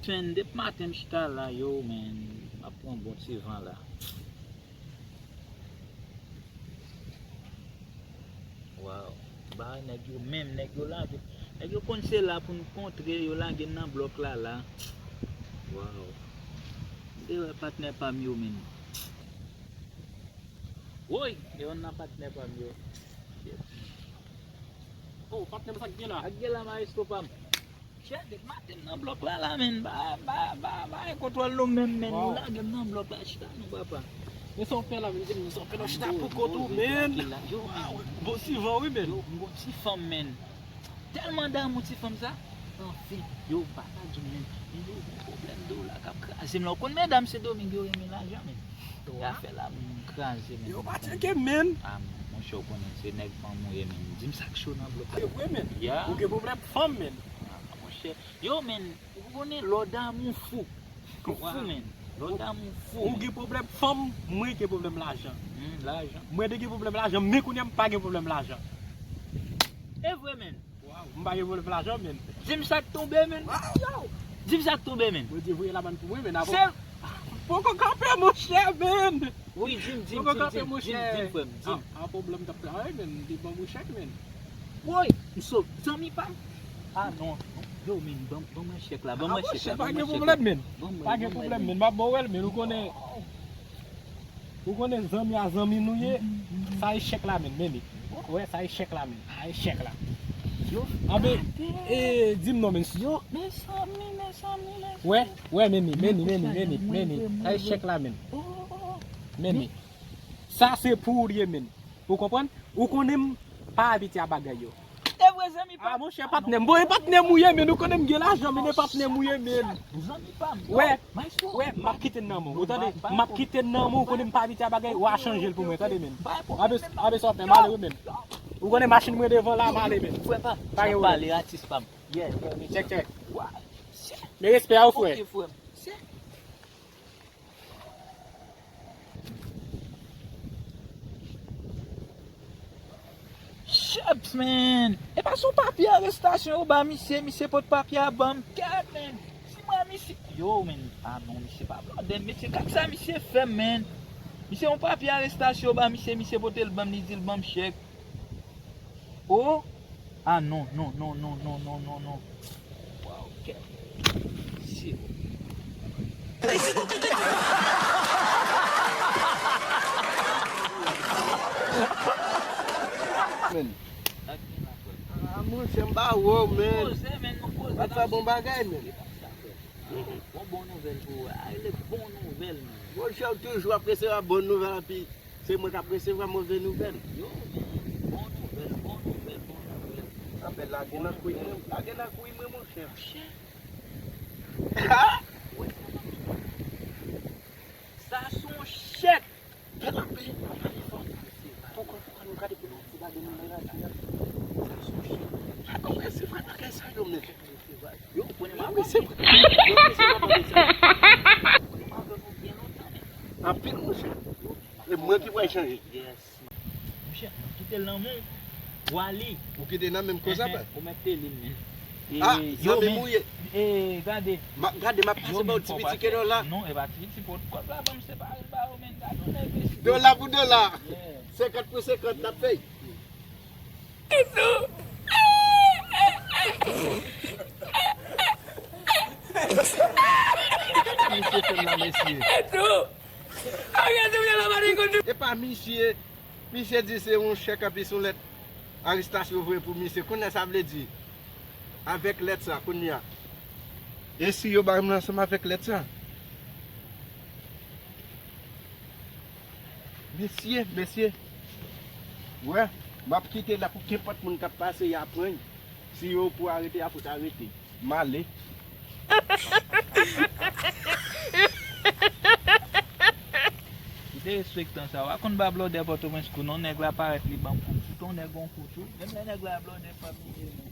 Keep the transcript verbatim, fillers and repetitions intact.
Sèn, depi maten m chita la, yo, men, m ap pran bon ti van la. Waw. Ba nèg yo menm, nèg yo lage. Nèg yo konn se la pou n kontre, yo lage n nan blòk la, la. Waw. M te wè patnè pa m yo, men. Woy, e youn nan patnè pa m yo. Oh, patnè m, sa k gen la? Sa k gen la, maestro pa m? Chè, depi maten m nan blòk la, la, men. Ba, ba, ba, ba, e kontwòl nou menm, men. Nou lage m nan blòk la, chita nou, papa. Men sa w fè la, men, di m, sa w fè la, chita pou kont ou, men. Yo, men. Bon, si van, wi, men. Yo, m gon ti fanm, men. Tèlman damou ti fanm sa. Anfen, yo, m pa ka di w, men. Men yo, gon pwoblèm de w la k ap kraze m la. Ou konn medam Sendomeng yo renmen lajan, men. E afè la, m kraze, men. Yo pa tcheke, men. Ah, monchè, ou konnen se nèg fanm ou ye, men. Di m sa k cho nan blòk la. Se vre, men. Ya. Ou gen pwoblèm fanm, men. Ah, monchè. Yo, men, ou konnen lè w damou fou. Ou fou, men. Lè w damou fou, men. Ou gen pwoblèm fanm, mwen gen pwoblèm lajan. Hmm, lajan. Mwen te gen pwoblèm lajan, men kounye a m pa gen pwoblèm lajan. E vre, men. Waw, m pa gen pwoblèm lajan, men. Di m sa k tonbe, men. Yo! Di m sa k tonbe, men. Bondye voye lamann pou mwen, men. Se poko kanpe, monchè, men. Wi, di m, di m, di m, di m, di m, di m, frè m, di m. Ah, ah, pwoblèm t ap travay, men, li ban mwen chèk, men. Woy, m sove, zanmi pa m. Ah, non, non. Yo, men, ban, ban mwen chèk la, ban mwen chèk la, ban mwen chèk la. Ah, monchè, pa gen pwoblèm, men. Pa gen pwoblèm, men. M ap ba w l, men. Ou konnen, ou konnen zanmi a zanmi nou ye. Sa e chèk la, men, men li. Ou wè, sa e chèk la, men. Sa e chèk la. Yo, anben, e, di m non, men. Yo, mezanmi, mezanmi, mezanmi. Wè, wè, men li, men li, men li, men li, men li. Sa e chèk la, men. Oh, oh, oh. Men li. Sa se pou ou l ye, men. Ou konprann? Ou konnen m pa abitye a bagay yo. E vre, zanmi pa m. Ah, monchè, patnè m. Bon, e patnè m ou ye, men. Ou konnen m gen lajan, men e patnè m ou ye, men. Zanmi pa m. Wè, wè, m ap kite n nan men w. Ou tande? M ap kite n nan men w. Ou konnen m pa abitye a bagay. W a chanje l pou mwen, tande, men. Abe, abe, sa w fè, m ale, wi, men. Ou konnen machin mwen devan la, m ale, men. Frè pa m. Pa gen pwoblèm. Pale, atis pa m. Yeah, yeah, yeah. Check, check. Men respè a w, frè. Ok, frè m. Shucks, man! E pa se yon papye arestasyon yo ba misye, misye pot papye a ban m. Gad, man! Si mwen misye. Yo, man! Ah non, misye pa blòdè m. Mesye, gad sa misye fè m, man! Misye, yon papye arestasyon yo ba misye, misye pote l ban m, li di l ban m chèk. Oh! Ah non, non, non. Waw, kèt. Zero. Men. Ah, monchè, m pa wè w, men. Poze, men, nou poze. Pa t fè bon bagay, men. Bon, bon nouvèl pou ou. Ah, e bon nouvèl, men. Monchè, ou toujou ap resevwa bon nouvèl, epi se mwen k ap resevwa move nouvèl. Yo, men, bon nouvèl, bon nouvèl, bon nouvèl. Sa bèl lage nan kwi mwen, lage nan kwi mwen, monchè. Monchè. Ha! Sa se yon chèk. Fè kanpe, pale fò. Poko, poko, nou gade pou nou ti gade nou nan radyo a. Sa se yon chèk. Gade, ou resevwa bagay sa yo, men. Yo, konnen m ap resevwa. Yo, resevwa bagay sa yo. Konnen m avè nou byen lontan, men. Anpil, monchè. E mwen ki pral chanje. Yes. Monchè, m kite l nan men w. Wali. Ou kite nan men m konsa, pa? Ou mèt tele m, men. Ah, zanmi m ou ye. E, gade. Gade, m ap pase ba w ti piti ke dola. Non, e pa ti piti, pot kòb la, ban m separe l ba ou, men. Gade yon nèg mesye. Dola pou dola. Yeah. Senkant pou senkant, n ap fè. Misye fè m la, mesye. E pa misye. Misye di se yon chèk epi se yon lèt arestasyon voye pou misye. Kounye a sa vle di, avèk lèt sa, kounye a, e si yo ba m ansanm avèk lèt sa? Mesye, mesye. Wè, m ap kite la pou kenpòt moun k ap pase, y a pran. Si yo pou arete, y a fout arete. M ale. Ou derespektan sa. W a konn ba blòdè Pòtoprens kou non, nèg la parèt li ban m kou. Tout yon nèg gon kou tou. Menm lè nèg la blòdè pa bliye non.